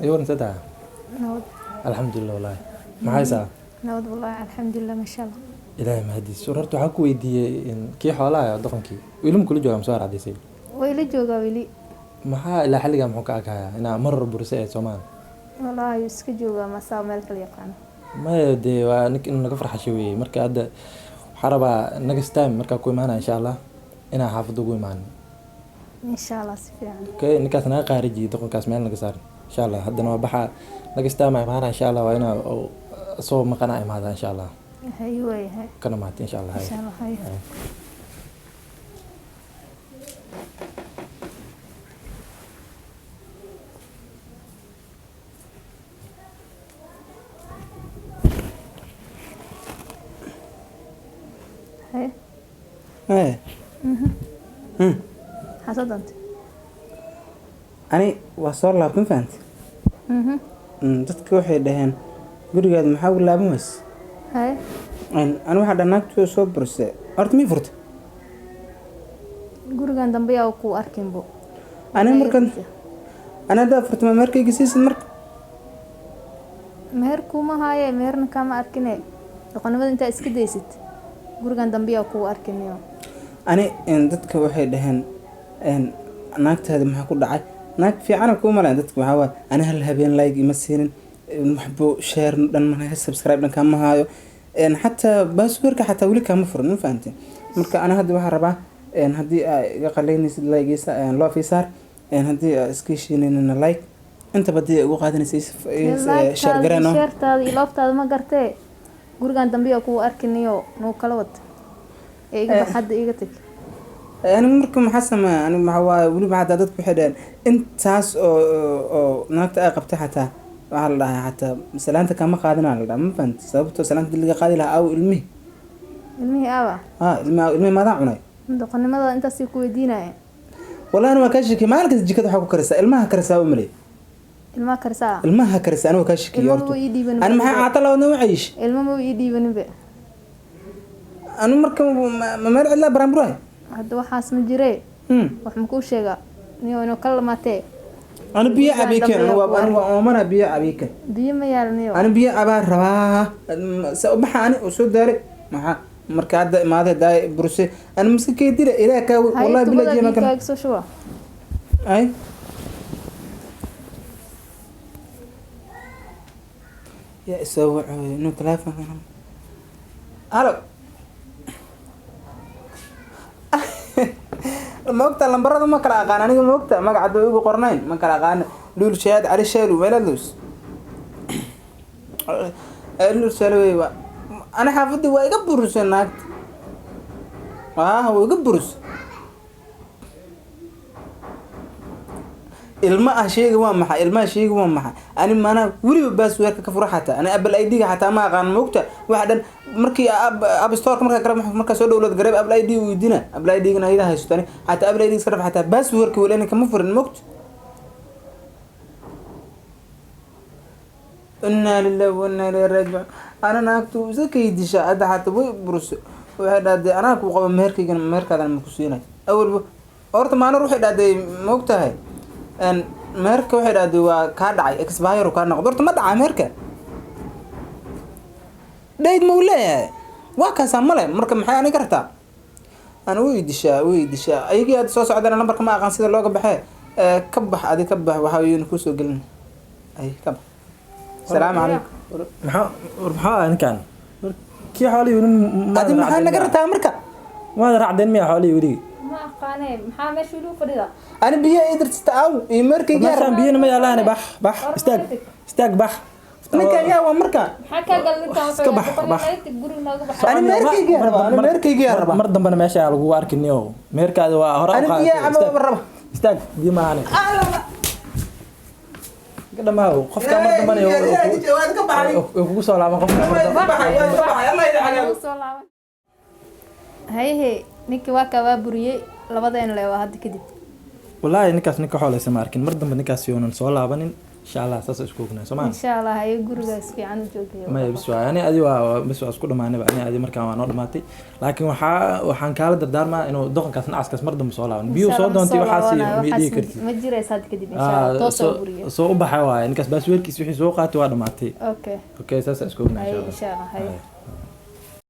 Iyo waran saddex. Nabad. Alxamdulilah wallaahi. Maxay saa? Nabad wallaahi, alxamdulilah, maasha Allah. Ilaahay mahadiis. War horta waxaan ku weydiiyey in kii xoolaha doqonkii weli ma kula joogaa mise waa racdaysay? Way la joogaa weli. Maxaa ilaa xilligaa muxuu ka aghayaa inaa mar hore burisay ee Soomaali? Wallaahi wuu iska joogaa, masaa meel kala yaqaano. Maya dee waa nink inuu naga farxasho weeye. Marka hadda waxaa rabaa next time markaa ku imaanaya insha Allah inaa xaafadda ugu imaano. Insha Allah, si fiican. Okay, ninkaas naga qaarijiye doqonkaas meel naga saarin insha Allah. Haddana waa baxa, next time aa imaanaya insha Allah, waa inaa soo maqanaa imaada insha Allah. Hay waayahay. Kana mahad insha Allah. Insha Allah, hay. Hay. Ee. Maxaa soo doontay? Ani waa soo laabtay, ma fahanti? Mhm. Dadka waxay dhaheen gurigaada maxaa ugu laaban weyse? Hay. Ani waxaa dhaha naagtu soo burisay. Horta mii furtay? Gurigan dambe yaa ku arkinbo. Ani markan ani haddaa furtay ma meherkayga siisid marka? Meher kuma haaye, meherna kama arkine. Doqonnimada intaa iska daysid, gurigan dambe yaa kugu arkinayo. Ani dadka waxay dhaheen naagtaada maxaa ku dhacay? Naag fiicana kuu malayn dadka waxaa waaye ani hal habeen like ima siinin, waxbo share dhan ma subscribe dhan kama haayo, xataa passwordka xataa weli kama furin, ma fahanteen? Marka ani hadda waxaan rabaa haddii aa iga qaleynaysid like ii love ii saar, haddii aa iska heshiinaynana like intaba haddii ay ugu qaadanaysa share gareeno. Sheertaada iyo looftaada ma gartee, gurigan dambe yaa kugu arkinayo, nuu kala wad ee iga bax hadda, iga tag. Ani marka maxaa sameeya? Ani maxaa waaye weliba xataa dadku waxay dhaheen intaas oo naagta ay qabtay xataa waxaa la dhahaa xataa salaanta kama qaadinaa la dhahaa, ma fahanti? Sababtoo salaanta hadii laga qaadi lahaa aw ilmihi. Ilmihii aawa? Ha, ilmihi, ilmihi maadaa cunay. Doqonnimada intaasay ku weydiinaya. Wallahi ani waa kaa shakiyay, maalin kasta jikada waxaa ku karisaa ilmaha karisaa u malay. Ilmaha karisaa. Ilmaha karisaa, ani waa kaa shakiyay. Ilma horta ma ii dhiibanin. Ani maxaa caata lawadna u cayish. Ilmo ma ii dhiibaninbe. Ani marka ma meel cidlaa baraanburahay. Hadda waxaas ma jiree. Wax ma kuu sheegaa niyo inuu kala dhamaatee? Ani biyo Gurigan cabii keen. dambe ani yaa waa ani waa oomana, biyo cabii keen. Biyo ma yaalniyo. Ani biyo cabaa rabaa se u baxa, ani uu soo daaray maxaa marka hadda imaaday daay burse ani maska keydira ilaah kaa hay wallahi tubada bilaa biyo jeema kan kaaga soo shuba. Ay yaa isoo wacoy inuu telefonka. Halo, ma ogta lambarada ma kala aqaan aniga, ma ogta magaca hadda igu qornayn ma kala aqaan. Luul shaad cali sheelu meelaad luul sheelu wey waa ani xaafadii waa iga burisay naagta, waa iga burisay. Ilma ah sheegi waa maxay? Ilmaha sheegi waa maxay? Ani maanaa weliba passwordka ka fura xataa ani Apple ID-ga xataa ma aqaan, ma ogta? Waxa dhan markii App Store markaa kale markaa soo download gareeb Apple ID weydiina, Apple ID-gana ayada haysato. Ani xataa Apple ID iska dhaf, xataa passwordka weli ani kama furin, ma ogta? Inaa lillahi wa inaa ilayhi raajicuun. Ana naagtu iska kaydisha hadda xataa way burso, waxay dhahday anaa ku qaba, meherkaygana meherkaadana ma ku siinay. Awalba horta maalin waxay dhahday, ma ogtahay, meherka waxay dhahday waa kaa dhacay, expire kaa noqdo. Horta ma dhacaa meherka? Dhayd ma uu leeyahay? Waa kaasaa male. Marka maxay aniga rabtaa? Ana way dishaa, way dishaa. Ayagii aad soo socdana lambarka ma aqaan sida looga baxee. Ka bax adi, ka bax, waxa yuna kusoo gelin. Ay ka bax, salaamu calaykum. Maxaa war maxaa ah ninkan? War kii xoolihii weli adi maxaa naga rabtaa marka? Maada raacdeen miya xoolihii weli? Ma aqaane, maxaa meesha weli u fadhida? Ani biyo ii dirsata aw iyo meherkayga. Meeshaan biyana ma yaalaane. Bax, bax, istaag, istaag, bax. Ninkan yaa waa marka? Maxaa kaa gal ninkan? Iska bax, bax. Guriga nooga bax. Ani meherkayga yaa rabaa, ani meherkayga yaa rabaa. Mar dambena meesha aa lagugu arkiniyo meherkaada waa hore u Ani biyo qaadatay. caba raba. Istaag, biyo maahane ka dhamaaw qofka mar dambena way kugu soo laaban qofka mar dambe. Soo laaban. Hayehe, ninkii waa kaa, waa buriyey labadeena le waa hadda kadib. Wallaahi ninkaas ninka xooleysa ma arkin. Mar dambe ninkaas yoonan soo laabanin. Insha Allah saas isku ognahay, soo maa? Insha Allah, haye, gurigaas fiican u joogiyo. Maya, bis waay, ani adi waa bis waa isku dhamaanayba, ani adi markaan waa noo dhamaatay, laakiin waxaan kaala dardaarmaa inuu doqonkaas nacaskaas mar dambe soo laaban. Biyuu soo doontay waxaas ma dhihi kartid. Ma jiraysa hadda kadib, insha Allah, toos oo guriga. Soo u baxay waaye ninkaas, baasweerkiis wixii soo qaatay waa dhamaatay. Okay. Okay, saas isku ognahay. Haye. Insha Allah. Insha Allah, haye. Haye.